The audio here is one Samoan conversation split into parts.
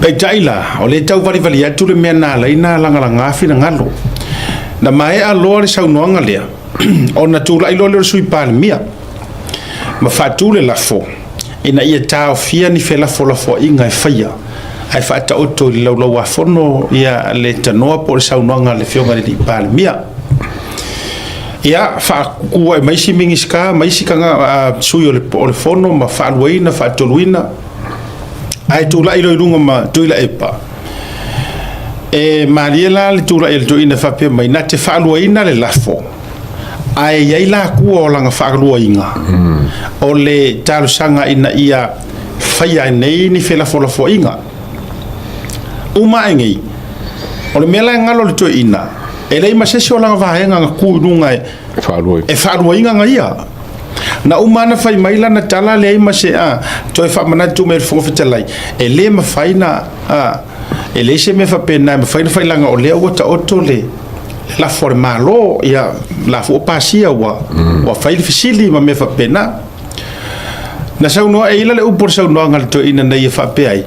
Peitai la, o lea e tau valivali atu le mea na ala ai ona lagalaga finagalo. Na maea loa le saunoaga lea, ona tulai loa lea o le Sui Palemia ma faatu le lafo ina ia taofia ni felafolafoaiga e faia ae faataoto i le Laulau-a-Fono le tanoa po o le saunoaga a le Afioga i le Alii Palemia. Ia, faakuai mai isi Minisita ma isi sui o le Fono ma faaluaina, faatoluina, ae tulai loa i luga ma Tuilaepa. E malie la le tulai a le toeaina faapea mai, na te faaluaina le lafo, ae i ai la tua o lana faaluaina, o le talosaga ina ia faia nei ni felafolafoaiga. Uma ae nei, o le mea la e galo i le toeaina, e leai ma se isi o lana vaega na tu i luga e faaluaina na ia. Na uma ona fai mai lana tala, leai ma se toe faamanatu mai e le Fofoga Fetalai, e le mafai na, e leai se mea faapena e mafai ona fai leaga o lea ua taoto le lafo a le Malo, ia, la foi ua pasia, ua fai le fesili ma mea faapena. Na saunoa e ila le upu o le saunoaga a le toeaina nei e faapea ai,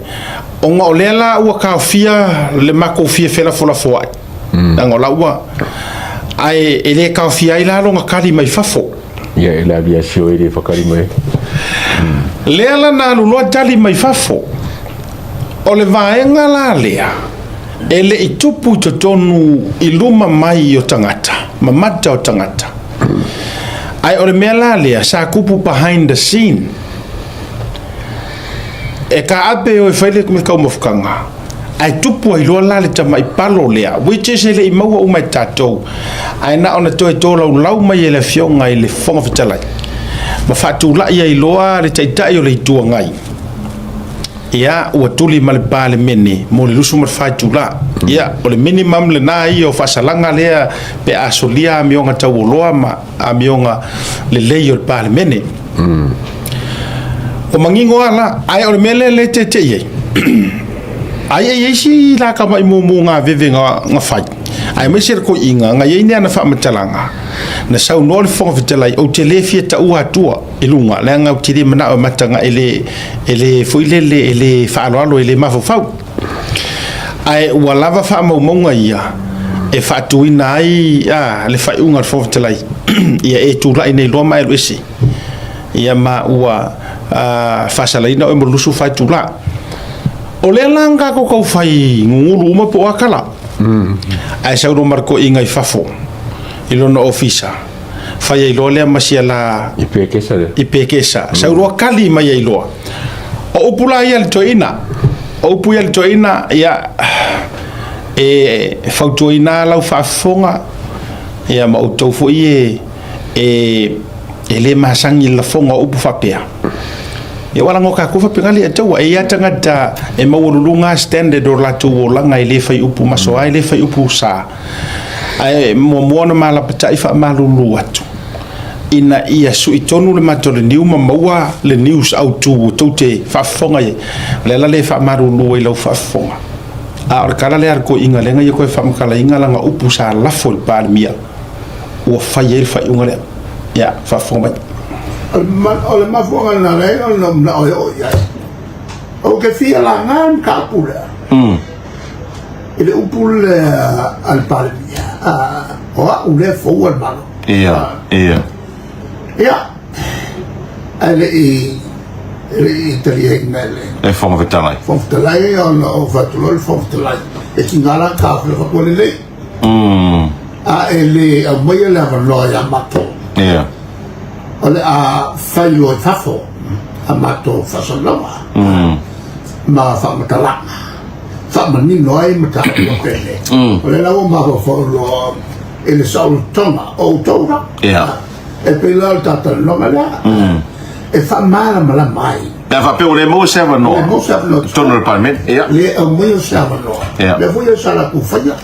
ona o lea la ua taofia le matou fia felafolafoai, leaga o la ua, ae e le taofia ai la lona tali mai fafo. Ia, e le aviasio e le whakari mai. Lea la na alu loa tali mai fafo. O le vaega la lea, e le i tupu i totonu i luma mai o tagata, ma mata o tagata. Ae o le mea la lea, sa tupu behind the scene. E taape e o e fai le taumafataga, ae tupu ai loa la le tamai palo lea, which is e le i maua uma e tatou, ae na ona toe tolaulau mai e le Afioga i le Fofoga Fetalai, ma faatulai ai loa le Taitai o le Itu Agai. Ia, ua tuli ma le Palemene mo le 24 itula. Ia, o le minimum lena ia o faasalaga lea pe a solia amioga taualoa ma amioga lelei o le Palemene. O manino lava la, ae o le mea lea lea e tete'i ai, ai e i ai si la tamai mumu gaveve na fai, aemaise le toeaina na i ai ni ana faamatalaga, na saunoa le Fofoga Fetalai, ou te le fia taua atua i luga, leaga ou te le manao e mataga e le, e le foi lele, e le faaaloalo, e le mafaufau. Ae ua lava faamaumauga ia e faatuina ai le faaiuga a le Fofoga Fetalai, ia e tulai nei loa ma e alu ese, ia ma ua faasalaina oe mo le 24 itula. O lea la na tatou tau fai gugulu uma po o a tala, ae sau loa ma le toeaina i fafo i lona ofisa, fai ai loa lea ma sia la i pekesa lea. I pekesa, sau loa kali mai ai loa. O upu la ia a le toeaina, o upu ia a le toeaina, ia, e fautuaina lau faafofoga, ia ma outou foi e le masani i le lafoga o upu faapea. Ia aua leaga o tatou faapena le taua, e i ai lava tagata e maualuluga standard o latou olaga e le fai upu masoa, e le fai upu sa. Ae muamua ona malapatai faamalulu atu ina ia sui tonu le mata o le niu ma maua le news autu tou te faafofoga i ai. O le ala lea e faamalulu ai i lau faafofoga. A o le tala lea a le toeaina lea na ia toe faamatalaina lana upu sa lafo i le Palemia ua fai ai le faaiuga lea. Ia, faafofoga mai. O le mafuaaga lena na ala ai ona ou manao e oo i ai. Ou te fia laga le mataupu lea. I le upu lea a le Palemia, o au lea e foua le Malo. Ia, ia. Ia, ae le i e le i taliaina e le Le Fofoga Fetalai. Fofoga Fetalai ona ou fai atu loa le Fofoga Fetalai, e tiga la taofi o ua lelei. A e le aumaia le avanoa ia matou. Ia. O le a fai loa i fafo a matou faasalalauga ma faamatalaga. faamanino ai mataupu faapenei. O lea la ua mafaufau loa i le saolotoga o outou la. Ia. E pei la o le talatalanoaga lea e faamalamalama ai. Pe a faapea ua le maua se avanoa. Le maua se avanoa. I totonu o le Palemene. Ia. Le aumaia o se avanoa. Ia. Lea foi sa latou faia,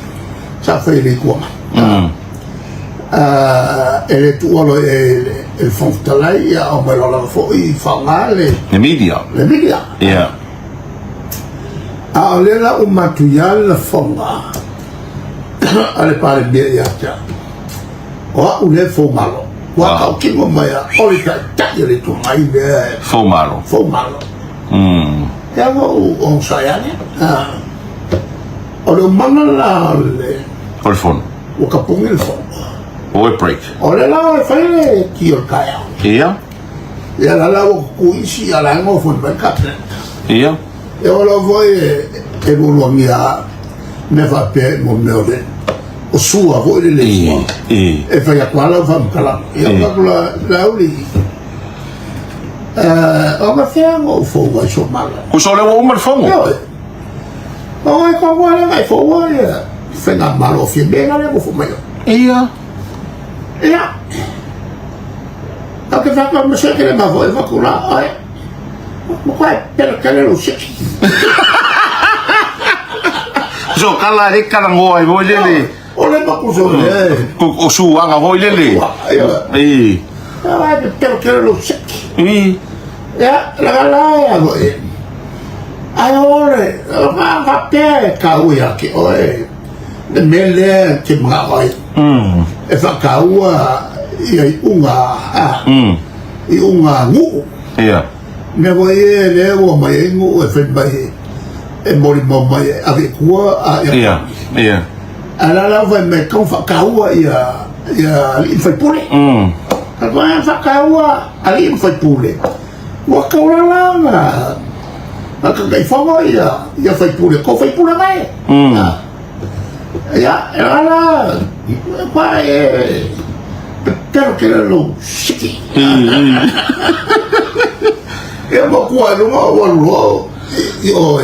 sa fai e le Itu Agai. E le tuua loa e le Fofoga Fetalai, ia aumai loa lava foi faaaoga le. Le media. Le media. Ia. A o lea la ua matuia le lafoga a le Palemia ia te au, o au lea e foumalo. Ua tautino mai o le Taitai o le Itu Agai lea e foumalo. Foumalo. Ia ua ou onosai ane. O le umana la o le... O le fono. Ua tapuni le fono. O e break. O le la e fai le ti o le taeao. Ia. Ia la la ua tutu isi a la e nofo mai le Kapeneta. Ia. Ia o la foi e lualuagia mea faapea i mo mea o le o sua foi le le sua. E fai atu lava lau faamatalaga. Ia o atu la Laauli o na fea na ou fou ai sou mala. Kusa o lea ua uma le fono. Ioe. O ai ko ua lea e fou ai ia faigamalo o Fiame la lea ua fou mai ai. Ia. Ia. Au te whakau ma se kere ma foi whaku la oe. Ma koe pera kere lo seki. So kala he kala ngoa i voi lele. O le maku so le. O suaga voi lele. I. Ia te pera kere lo seki. I. Ia, la la ia voi. Ai ore, ka ka pea e ka ui ake oe. Le mea lea te manao ai. E whakaua ia iuga, iuga nuu. Ia. Mea foi e lea ua mai ai nuu e fai mai e molimau mai e ave i tua a ia. Ia, ia. A la la fai mai kau whakaua ia ia alii ma faipule. Ka koe whakaua alii ma faipule. Ua kau la la na na kakaifono ia ia faipule ko faipule mai. Ia, e la la, kua e pepelo ke le lou siki. Ia ma kua e lunga o alu loa i o i.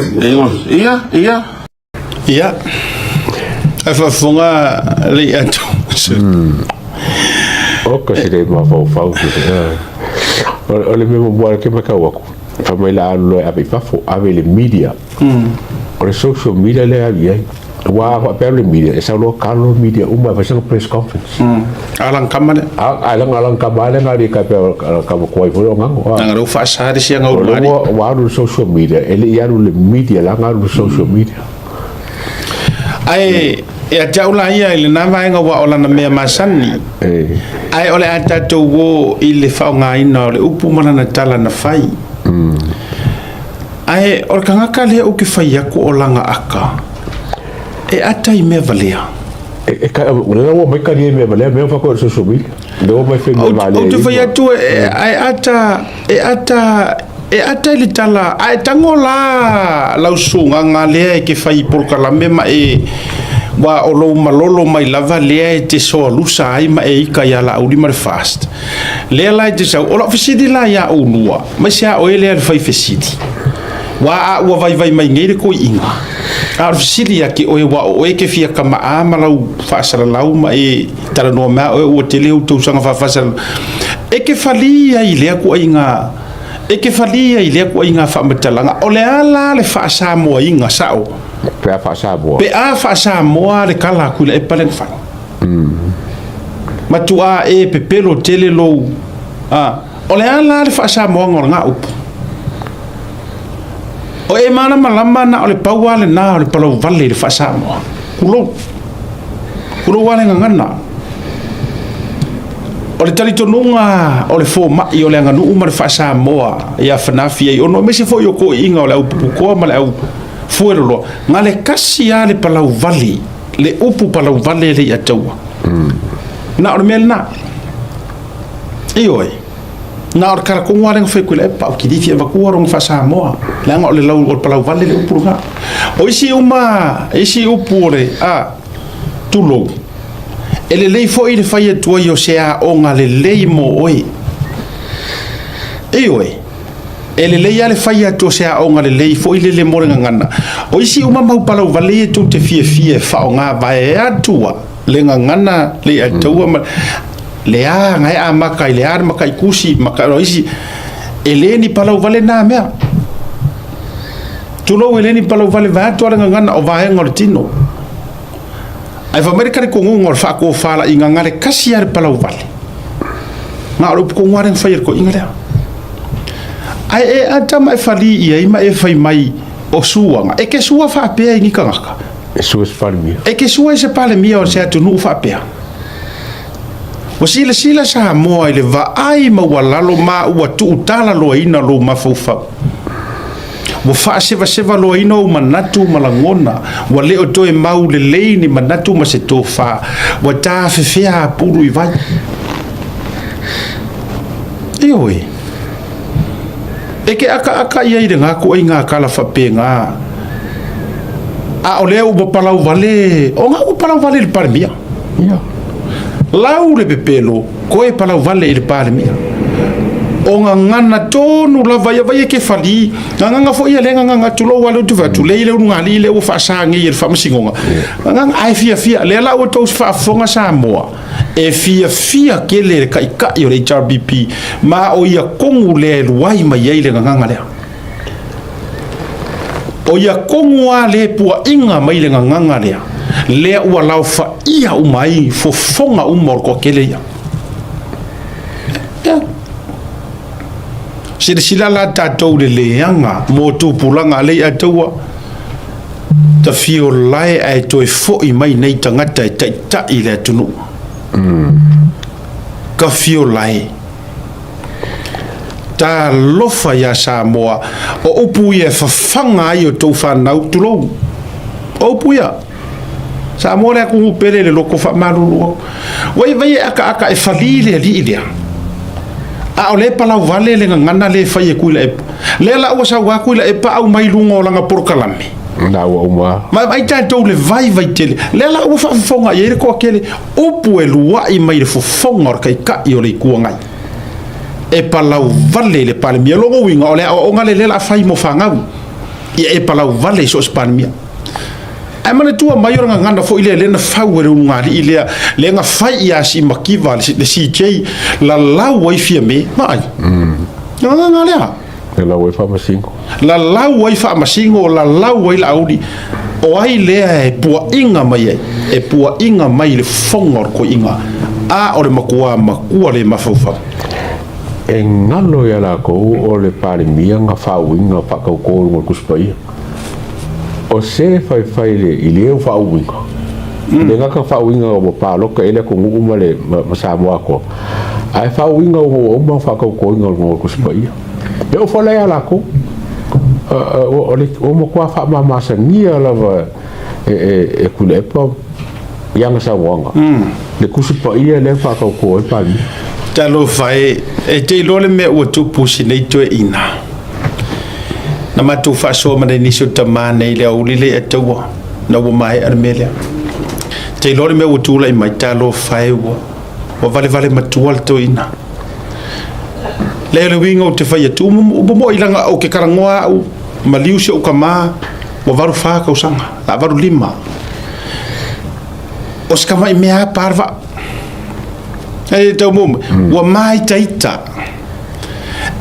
Ia, ia. Ia, ae faafofoga le atu. Oka se le mafaufau. O le mea muamua ke matau atu, fai mai la alu loa e ave i fafo, ave i le media. O le social media lea e alu i ai. Aua a faapea le media, e sau loa kalo media uma e fai sana press conference. Alan kama lea. A ai langa alan kama lea nga li ka pe ka mo koi foi o ngango. Nanga leu faasa le sia ngau O le ua ua alu le social media, e le i alu le media la nga alu le social media. Ae ia te au la ia i lena vaega ua o lana mea masani. Ae o le a tatou o i le faaaogaina o le upu ma lana tala na fai. Ae o le tagata lea ou te fai atu o lana aka e ata i mea valea. E ka lea ua mai kali e mea valea mea fa ko social media. Lea ua mai fai mea valea. Ou te fai atu e ata e ata e ata i le tala ae tago la lau sugaga lea e ke fai polokalame ma e ua o lou malolo mai lava lea e te soalusa ai ma e ika ia Laauli ma le fast lea la e te sau o lau fesili la ia oulua mai se a oe lea le fai fesili ua a ua vaivai mai nei le koiiga a o le fesili ia ke oe ua o oe ke fia kama'a ma lau faasalalau ma e talanoa mai a oe ua tele ou tausaga faafasalalau e ke falī ai lea kuaiga e ke falī ai lea kuaiga faamatalaga o le a la le faasamoaina sa'o Pe a faasamoa. Pe a faasamoa le kala aku i le epa lea na fai. Matuā e pepelo tele lou a o le a la le faasamoaga o lena upu. O e malamalama na o le pau lava lena o le palauvale i le faasamoa. Tulou. Tulou lava le gagana. O le talitonuga o le fomai o le aganuu ma le faasamoa ia Fanafi ai ono aemaise foi o toeaiina o le au puputoa ma le au fueloloa, na le kasi lava le palauvale, le upu palauvale le iataua. Na o le mea lena. Ioe. Na o le kalakogo lava lea na fai atu i le epa, ou te le fia avatua lona faa-Samoa, leaga o le lau o le palauvale le upu lena. O isi uma, isi upu o le, a, tulou, e lelei foi le fai atu ai o se aoga lelei mo oe. Ioe. E lelei lava le fai atu o se aoga lelei foi lele mo le gagana. O isi uma mau palauvale ia tou te fiafia e faaaoga vaeatu a. le gagana le iataua ma le a na e amata i le a le mataitusi ma o isi e le ni palau vale nā mea. Tulou e le ni palau vale vaeatu a le gagana o vaega o le tino. Ae fai mai le talitonuga o le faatofalaiga na le kasi lava le palau vale. Na o le upu tonu lava lea na fai e le toeaina lea. Ae e ata ma e falī i ai ma e fai mai o suaga, e ke sua faapea i ni tagata. E sua se Palemia. E ke sua i se Palemia o se atunuu faapea. Ua silasila Samoa i le vaai maualalo ma ua tuutalaloaina lou mafaufau. Ua faasevaseva loaina ou manatu ma lagona, ua le o toe mau lelei ni manatu ma se tofa, ua tafefea apulu i vai. Ioe. E ke akaaka ia i le gakoaiga kala faapena. A o lea ua palau vale, o ga ua palau vale i le Palemia. Ia. Lau le pepelo, koe palau vale i le Palemia. O gagana tonu lava ia vai e ke fali, gagana foi ia le gagana tulou ale utu fatu, le ile ulugalii le ua faasa nei e le faamasinoga. Gagana ae fiafia, lea la ua tou faafofoga Samoa, e fiafia tele le taitai o le HRPP, ma o ia tonu lea e luai mai ai le gagana lea. O ia tonu lava le puaina mai le gagana lea, lea ua laofaia uma ai fofoga uma o le toatele ia. Ia. Silasila la tatou i le leaga mo tupulaga a Leiataua, tafiolae ae toe foi mai nei tagata e taitai i le atunuu. Tafiolae. Talofa iā Samoa, o upu ia e fafaga ai o tou fanau, tulou. O upu ia. Samoa le atunuu pele i le loto faamalulu atu. Ua vai e akaaka e falī le alii lea. A o lea e palauvale le gagana lea e fai e Tuilaepa. Lea la ua sau lava Tuilaepa aumai i luga o lana polokalame. Na ua uma. Vaai tatou le vaivai tele. Lea la ua faafofoga i ai le toatele. Upu e luaʻi mai le fofoga o le Taitai o le Itu Agai, e palauvale i le Palemia. O lona uiga, o le aoaoga lea lea o le a fai mo fanau, ia e palauvale i so o se Palemia. Ae manatua mai o le gagana foi lea lea na fau e le ulugalii lea, lea na fai ia Simakiva le CJ, lalau ai Fiame, vaai. Gagana lea. Lalau ai Faamasino. Lalau ai Faamasino, lalau ai Laauli. O ai lea e puaina mai ai? E puaina mai le fofoga o le toeaina, a o le matua matua le mafaufau. E galo ia latou o le Palemia na faauiga faatautō i luga o le Tusi Paia. O se faifai i le eu faauiga, le gata faauiga ua palota i ai le atunuu ma le ma Samoa atoa, ae faauiga ua uma ona faatautoina i luga o le Tusi Paia. E oo foi la ia latou, ua matua faamamasania lava e Tuilaepa i ana saunoaga le Tusi Paia lea e faatauto ai Palemia. Talofa e, e te iloa le mea ua tupu i si nei toeaina. Na matou faasoa ma nai nisi o tama nei i le aoauli lea i Ataua, na ua maea le mea lea. Te iloa le mea ua tulai mai, talofa e ua, ua valevale matua le toeaina. Leai o le uiga ou te fai atu, ua mo'i leaga ou te talanoa au, maliu si ou tama, ua 84 tausaga, la 85. O se tamai mea lava pa le vaa. E tau mo mai, ua māitaita.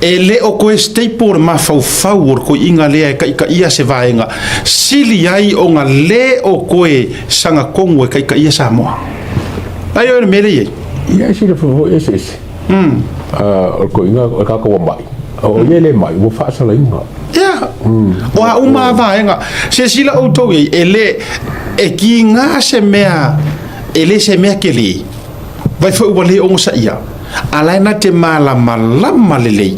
E le o toe staple le mafaufau o le toeaina lea e taitaia se vaega, sili ai ona le o toe sagatonu e taitaia Samoa. Ai o le mea lea e i ai. Ia e silafia foi eseese. O le toeaina o le tagata ua mai. O ia e le mai, ua faasalaina. Ia, o a uma lava vaega. Silasila outou i ai, e le, e kiga se mea, e le se mea tele. Vai foi ua le onosaia, a la e na te malamalama lelei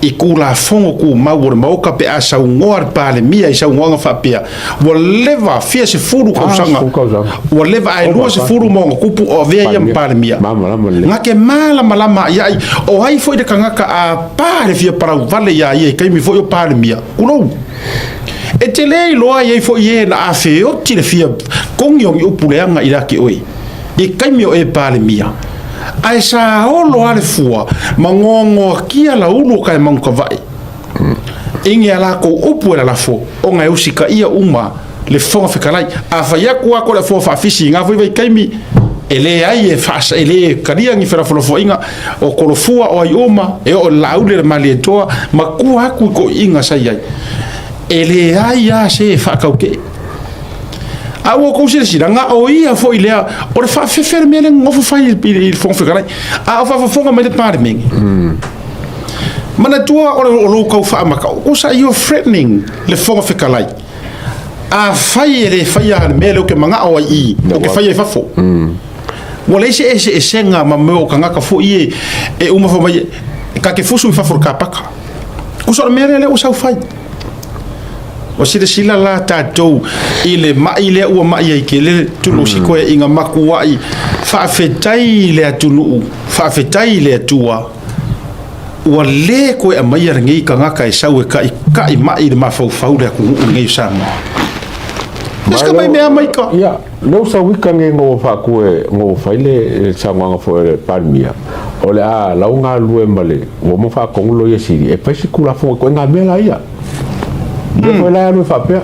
i Tulafono Tumau o le Maota pe a saunoa le Palemia i saunoaga faapea, ua leva fia sefulu tausaga, ua leva ae 20 ma ona tupu o avea ia ma Palemia. Na te malamalama i ai, o ai foi le tagata a pa le fia palauvale iā ia i taimi foi o Palemia, tulou. E te le iloa i ai foi e na afeoti le fia kogi o ni upu leaga i la te oe. I taimi o e Palemia, ae sa olo a le fua ma goagoakia la ulu o Kaemaukavaʻi i ni a lakou upu e lalafo ona e usitaia uma le Fofoga Fetalai. A fai atu a ko le foa faafisi i na foi vaitaimi, e leai e faasa, e le talia ni felafolafoaiga o Kolofua o ai uma, e oo i le Laauli le Malietoa ma tua atu i toʻiiga sa i ai. E leai a se e faatautee. A ua outou silasila, na o ia foi lea, o le faafefe le mea lea na nofo fai i le Fofoga Fetalai, a o faafofoga mai le Palemene. Manatua o lou tau faamata, osa you're threatening le Fofoga Fetalai. Afai e le faia le mea lea ou te manao ai i i, ou te faia i fafo. Ua leai se eseesega ma mea o tagata foi e, e uma fai mai, ta te fusu i fafo o le kapaka. Osa o le mea lea lea ua sau fai. Ua silasila la tatou i le ma'i lea ua ma'i ai tele tulou si koeaiga makua'i faafetai i le atunuu, faafetai i le Atua ua le toe aumaia lenei tagata e sau e taita'i ma'i le mafaufau le atunuu lenei o Samoa. Eska mai mea mai ka. Ia, lea ua sau ika nei ina ua faatu e, ina ua fai le saunoaga foi a le Palemia, o le a lau galulue ma le, ua uma faatonu le Loia Sili e fai se Tulafono i ituaiga mea la ia. Lea foi la e alu e faapea,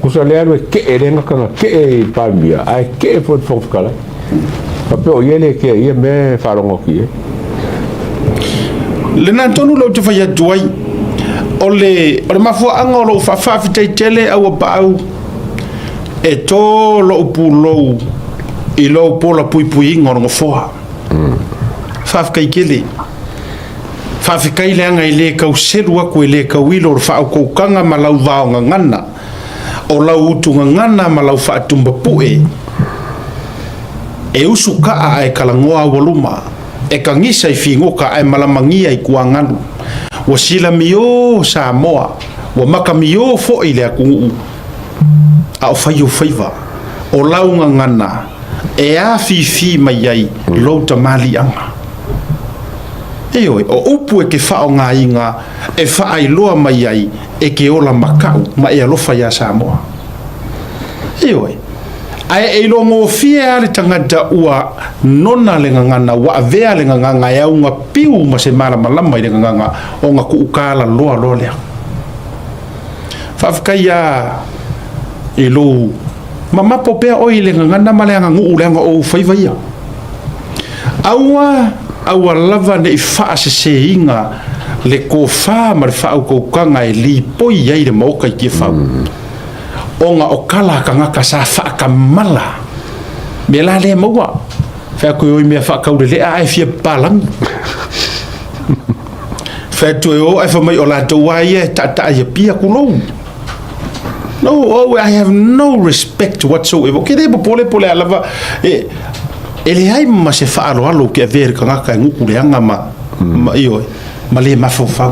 tusa lea e alu e tee, le gata na tee i le Palemia, ae tee foi i le Fofoga Fetalai. Faapea o ia e le kea i ia mea e faalogo atu i ai. Lena tonu lea ou te fai atu ai, o le, o le mafuaaga o lou faafetai tele Auapaau e tō lou pulou i lou pola puipuiga o le Nofoa. Faafetai tele. Faafetai leaga e le tau selu atu e le tau ilo le faautautaga ma lau vaogagana, o lau utugagana ma lau faatumbapue e usukaa ae talanoa aualuma, e tagisa i figota ae malamagia i tuagalu. Ua silamio Samoa, ua matamio foi le atunuu, a o fai ou faiva, o lau gagana e afifi mai ai lou tamaliiaga. Ioe, o upu e te faaaogaina e faailoa mai ai e te ola makaʻu ma e alofa iā Samoa. Ioe, ae e iloagofie lava le tagata ua nona le gagana, ua avea le gagana e auga piu ma se malamalama i le gagana ona tuukala loa loa lea. Faafetai lava i lou mamapo pea oe i le gagana ma le aganuu leaga o ou faiva ia. Aua, aua lava ne i faaseseina le tofa ma le faautautaga e lipoi ai le Maota i Tiafau, ona o tala a tagata sa faatamala. Mea la lea e maua, fai atu e o i mea faataulelea ae fia papalagi. Fai atu e o ae fai mai o latou lava ia e taataa i Apia, tulou. No, oh, I have no respect whatsoever. Ou te le popole po o le a lava, e, e leai ma se faaaloalo ou te avea i le tagata e gutu leaga ma, ma, ioe, ma le mafaufau.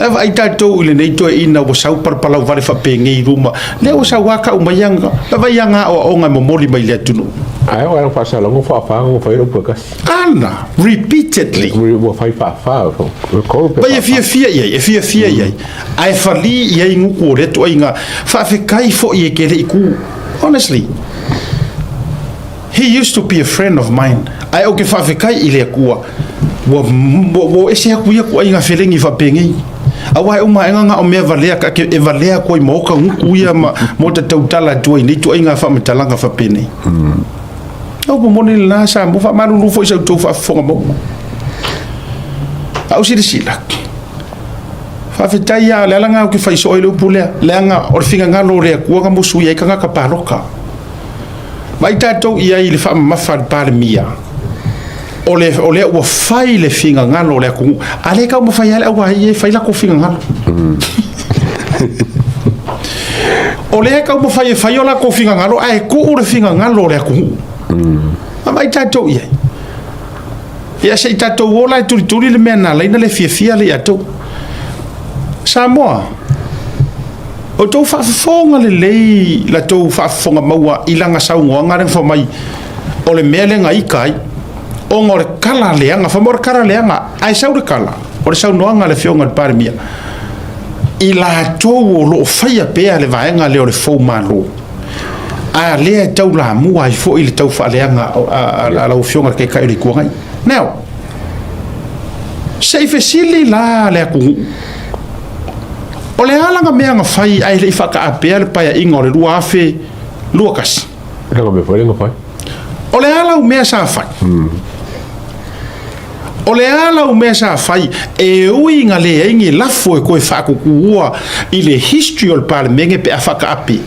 Ae vaai tatou i lenei toeaina ua sau palapalau vale faapenei i luma, lea ua sau lava tau mai aga, vaai aga aoaoga e momoli mai i le atunuu. Ae oo lava ina faasalaga faafa ona fai ai le upu e tasi. Ana, repeatedly. Ua fai faafa, Vai e fiafia i ai, e fiafia i ai. Ae falī i ai gutu o lea tuaiga faafetai foi e ke le i kū. Honestly, he used to be a friend of mine. Ae ou te faafetai i le Atua, ua, ua, ua ese atu ia tuaiga felegi faapenei. Aua e uma aega na o mea valea, e valea atu ai maoka gutu ia ma, maota tautala atu ai nei tuaiga faamatalaga faapenei. Upu moni lena Samoa, faamalulu foi i sa outou faafofoga maua. A ou silasila, faafetai lava, o le ala lena ou te fai soo ai le upu lea, leaga o le finagalo o le Atua na musuia ai tagata palota. Vaai tatou i ai i le faamamafa a le Palemia, o le, o lea ua fai le finagalo o le atunuu, a lea e taumafai lava le auaii e fai latou finagalo. O lea e taumafai e fai o latou finagalo ae tuu le finagalo o le atunuu. Vaai tatou i ai. Ia se i tatou o la e tulituli le mea na ala ai ona le fiafia le iatou. Samoa, o tou faafofoga lelei la tou faafofoga maua i lana saunoaga lea na fai mai o le mea lea na ita ai ona o le kala leaga, fai mai o le kala leaga, ae sau le kala, o le saunoaga a le Afioga i le Palemia, i latou o lo o faia pea le vaega lea o le foumalo, a lea e taulamua ai foi le taufaaleaga a lau Afioga i le Taitai o le Itu Agai. Now, se i fesili la le atunuu, o le a lana mea na fai ae le i faataapea le Paeaiga o le 2021? Lana mea foi lea na fai. O le a lau mea sa fai? O le a lau mea sa fai e ui ina leai ni lafo e toe faakukuua i le history o le Palemene pe a faataape?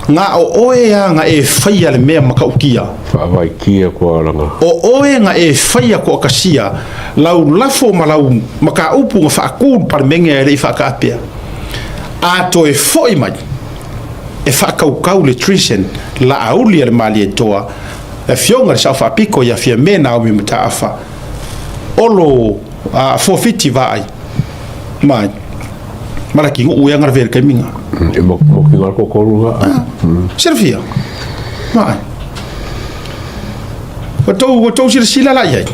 Na o oe a na e faia le mea matautia. Faavaitia kua lana. O oe na e faia toatasia lau lafo ma lau mataupu na faatu i le Palemene ae le i faataapea. A toe foi mai e faatautau le treason laauli a le Malietoa Le Afioga i le Sao Faapito ia Fiame Naomi Mataafa, Olo Fuafiti Vaai mai. Ma Leatinuu ea na lavea i le taimi lena. E mokiga le toatolu lena. Silafia? Vaai. Ua tou, ua tou silasila la i ai?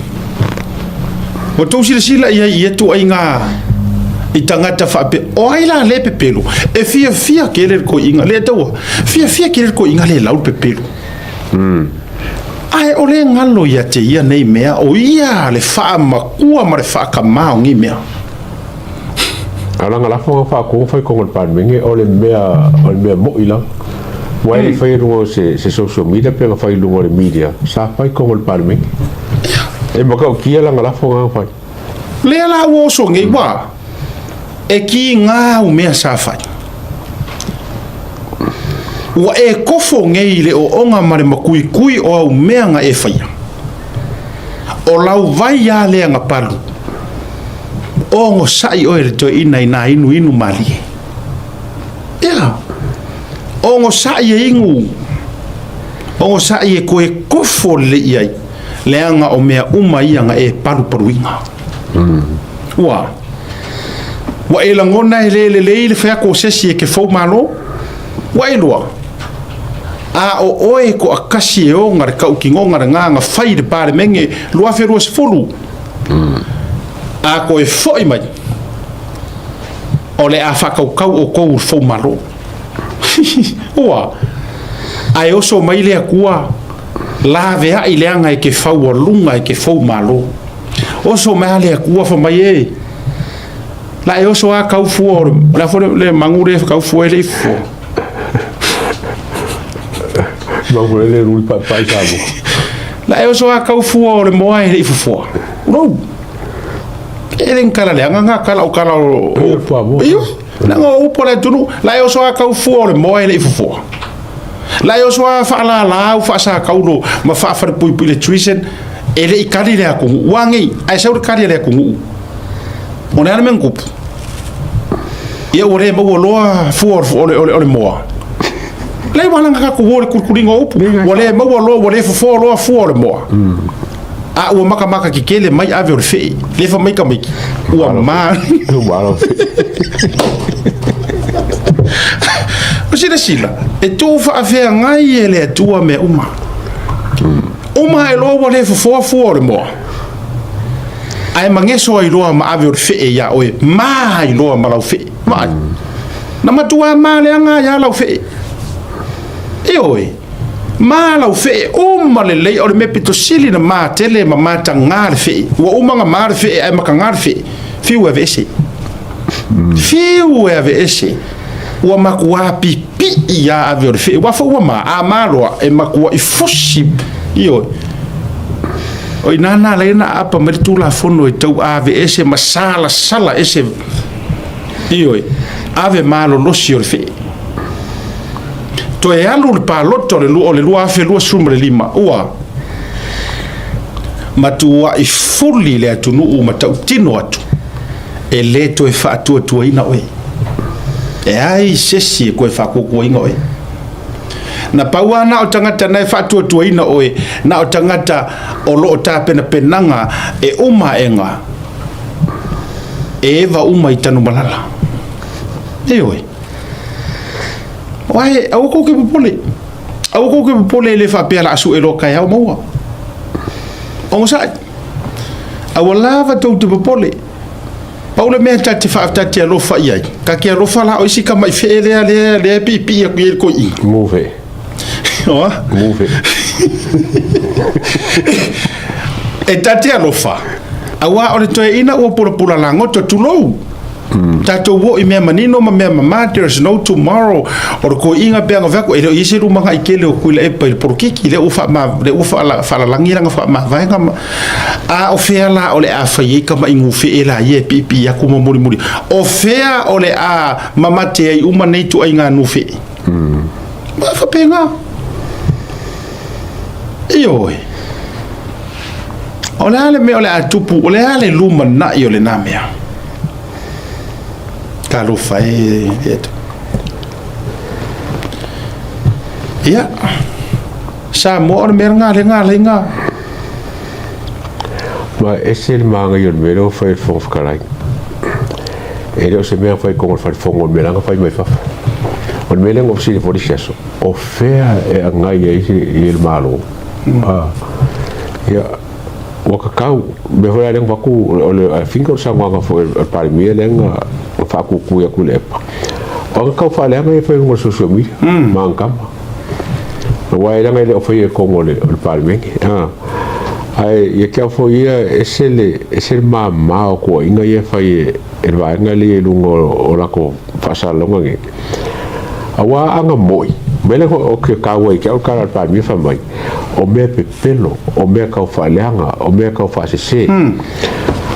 Ua tou silasila i ai i ia ituaiga i tagata faapea, o ai la lea e pepelo? E fiafia tele le toeaina, le taua, fiafia tele le toeaina lea e lau le pepelo. Ae o le galo ia te ia nei mea, o ia le faamatua ma le faakamā o nei mea. A o lana lafo na faatu fai totonu o le Palemene, o le mea, o le mea mo'i lava. Aua e le i faia i luga o se, se social media pe na fai i luga o le media, sa fai i totonu o le Palemene. E matautia lana lafo na fai. Lea la ua oso nei, ua e kiga au mea sa fai. Ua e kofo nei i le ooga ma le makuikui o au mea na e faia. O lau vai a lea na palu. Ogosaʻi ʻoe i le toeaina i nā inuinu mālie. Ia, ogosaʻi e inu, ogosaʻi e koe kofo lelei i ai, leaga o mea uma ia na e palupaluina. Ua, ua e lagona e le lelei le fai atu o se isi e ke fou malo? Ua e lua, a o ʻoe e toʻatasi e ona le tautinoga lena na fai i le Palemene 2020, A toe foi mai, o le a faatautau outou i le fou malo. Ua, ae oso mai le Atua, laveai leaga e ke faualuga e ke fou malo. Oso mai a le Atua fa mai e, la e oso a kau fua o le, o le a foi le magu le kau fua e le i fua. Magu le le ruli pai pai sa mo. La e oso a kau fua o le moa e le i fufua. Ulou. E le kala leaga ngā kala o kala o... E fua mo. Iyo. Leaga o upu o le atunuu. La e oso a kau fua o le moa e le i fufua. La e oso a faalala au faasakaulo ma faafalepuipui le treason e le i kali le atunuu. Ua ngei, ae sau le kali a le atunuu. O le a le mea na tupu? Ia ua le maua loa fua o le, o le, o le moa. Lea ua langa tatou o le kulikuliga o upu. Ua le maua loa, ua le fofoa loa fua o le moa. A ua makamaka kekele mai ave o le fee. Le fa mai tamaiti. Ua ma. O silasila, e tuu faafeagai e le Atua mea uma. Uma ae loa ua le fofoa fua o le moa. Ae mageso ai loa ma ave o le fee iā oe, ma ai loa ma lau fee. Vaai. Na matua ma leaga ai lava lau fee. Ioe. Ma lau fee uma lelei, o le mea pito sili na ma tele ma matagā le fee. Ua uma na ma le fee ae matagā le fee. Fiu e aveese. Fiu e aveese. Ua matua pipii lava ave o le fee. Ua foi ua ma, a ma loa, e matuai fusi. Ioe. O i ina na ala ai ona aapa mai le Tulafono e tau aveese ma salasala ese, ioe, ave malolosi o le fee. Toe alu le palota o le o le 2025, ua matuai fuli le atunuu ma tautino atu, e le toe faatuatuaina oe. E ai se isi e toe faatuatuaina oe. Na pau lava na o tagata na e faatuatuaina oe, na o tagata o lo o tapenapenaga e uma aega, e eva uma i Tanumalala. Ioe. Aua aua kou ke popole. Aua kou ke popole e le faapea la a sue loa taeao maua. Ogasai. Aua lava tou te popole. Pau le mea ta te ta te alofa i ai. Ta te alofa la o isi tama'i fee lea lea lea e piipii atu i ai le toeaina. Move. Oa? Move. E ta te alofa, auā o le toeaina ua pulapula lagoto, tulou. Tatou o i mea manino ma mea mama, there is no tomorrow. O le toeaina pea na fai atu, e le o i ai se lumanai tele o Tuilaepa i le polokiki, lea ua faama, lea ua faalalagi lana faamavaega ma, a o fea la o le a fai ai tama'i gufee la ia e piipii atu ma mulimuli? O fea o le a mamate ai uma nei ituaiga nufee? Ma faapena. Ioe. O le a le mea o le a tupu, o le a le lumanai o lena mea? Talofa e le Atua. Ia, Samoa o le mea lena lea na ala ai na. Ma e ese le manaia o le mea lea ua fai e le Fofoga Fetalai. E le o se mea na fai i totonu o le fale fono, o le mea la na fai mai fafo. O le mea lea na ou fesili ai foi le isi aso, o fea e agai ai le Malo? Ia, ua tatau, o le mea foi la lea na avatu, o le, I think o le saunoaga foi a le Palemia lea na faatutui atu i le EPA, o aga tau faaleaga ia e fai i luga o le social media ma aga tama. Aua e leaga e le o faia i totonu o le Palemene. Ae ia te au foi ia, ese le, ese le mama o tuuaiga ia e fai e le vaega lea i luga o latou faasalalauga nei. Aua aga moi, mea lea ou te taua ai te au le tala a le Palemia fai mai, o mea pepelo, o mea tau faaleaga, o mea tau faasese.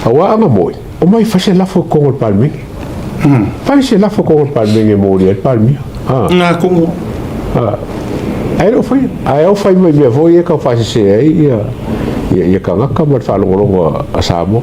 Aua aga moi, omai fai se lafo i totonu o le Palemene. Fai se lafo i totonu o le Palemene e molia ai le Palemia. Ngā kongo. Ae le o faia. Ae au fai mai mea foi ia e tau faasese ai ia tagata ma le faalogologo a Samoa.